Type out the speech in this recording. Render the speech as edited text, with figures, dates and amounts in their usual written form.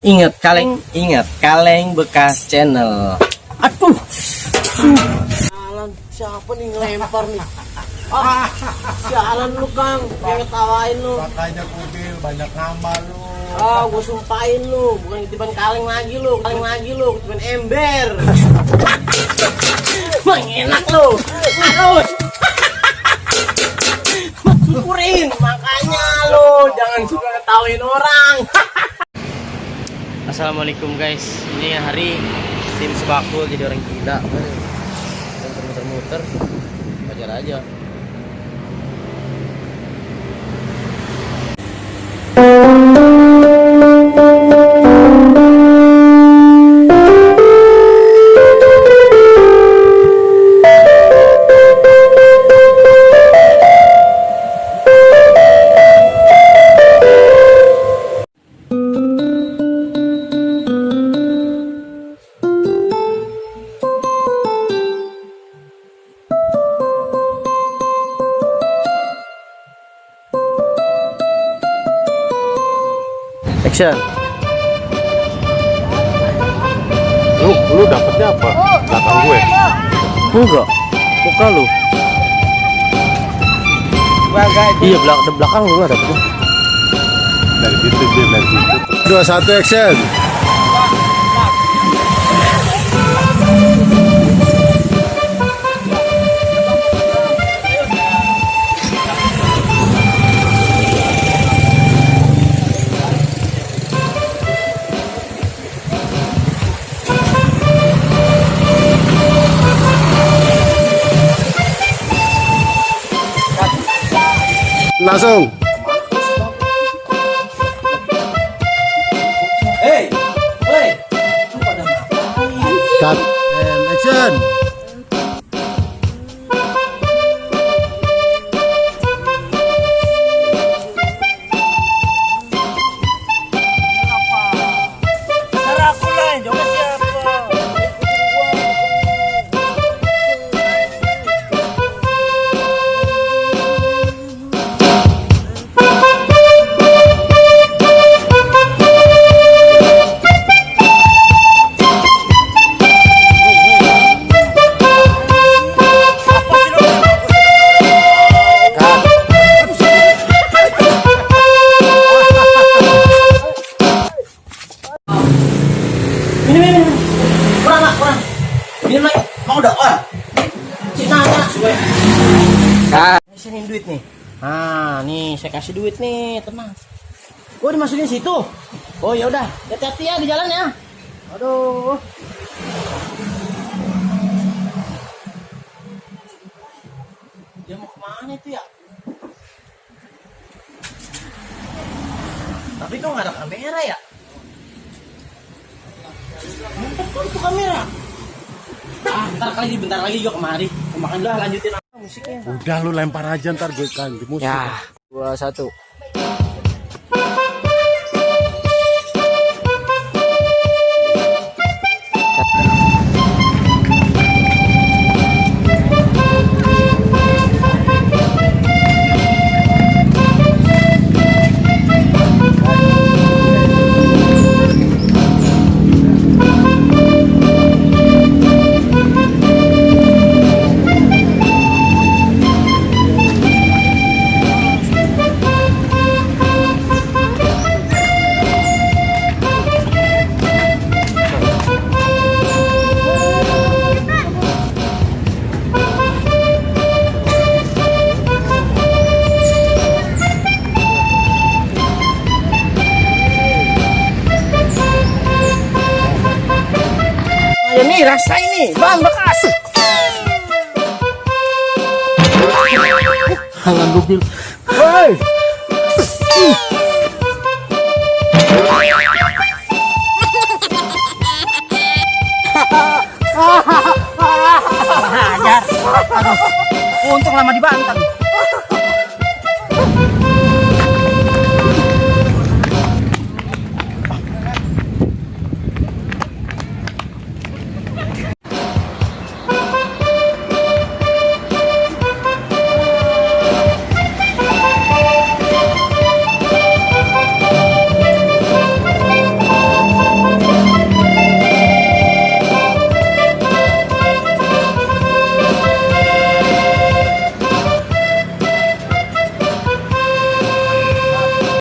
Ingat kaleng bekas channel. Aduh, Sialan, siapa nih ngelempar nih? Sialan lu Kang, yang ngetawain lu. Makanya kubil banyak nama lu. Gue sumpahin lu, bukan ketiban kaleng lagi lu, ketiban ember. Bang enak lu, aduh. Syukurin, makanya lu jangan suka ngetawain orang. assalamualaikum guys. Ini hari tim sepakul jadi orang gila. Muter-muter, wajar aja. Action. Lu dapetnya apa? Belakang gue. Enggak. Muka lu. Iya, belakang lu ada apa? Dari situ dia dari situ. 2 1 action. Langsung. Hey, Cut and action. kurang. Minum lagi, mau doon. Nanya, gue. Saya nih duit nih. Nih saya kasih duit nih, tenang. Oh, dimasukin situ. Oh ya udah, hati-hati ya di jalan ya. Aduh. Dia mau kemana itu ya? Tapi kok nggak ada kamera ya? Kok itu kamera? Bentar lagi juga kemari. Makan dah, lanjutin musiknya. Udah lu lempar aja ntar gue kan di musik. Ya, 2 1. Ayo nih, rasain nih, bahan bekas. Jangan lu bil. Hei.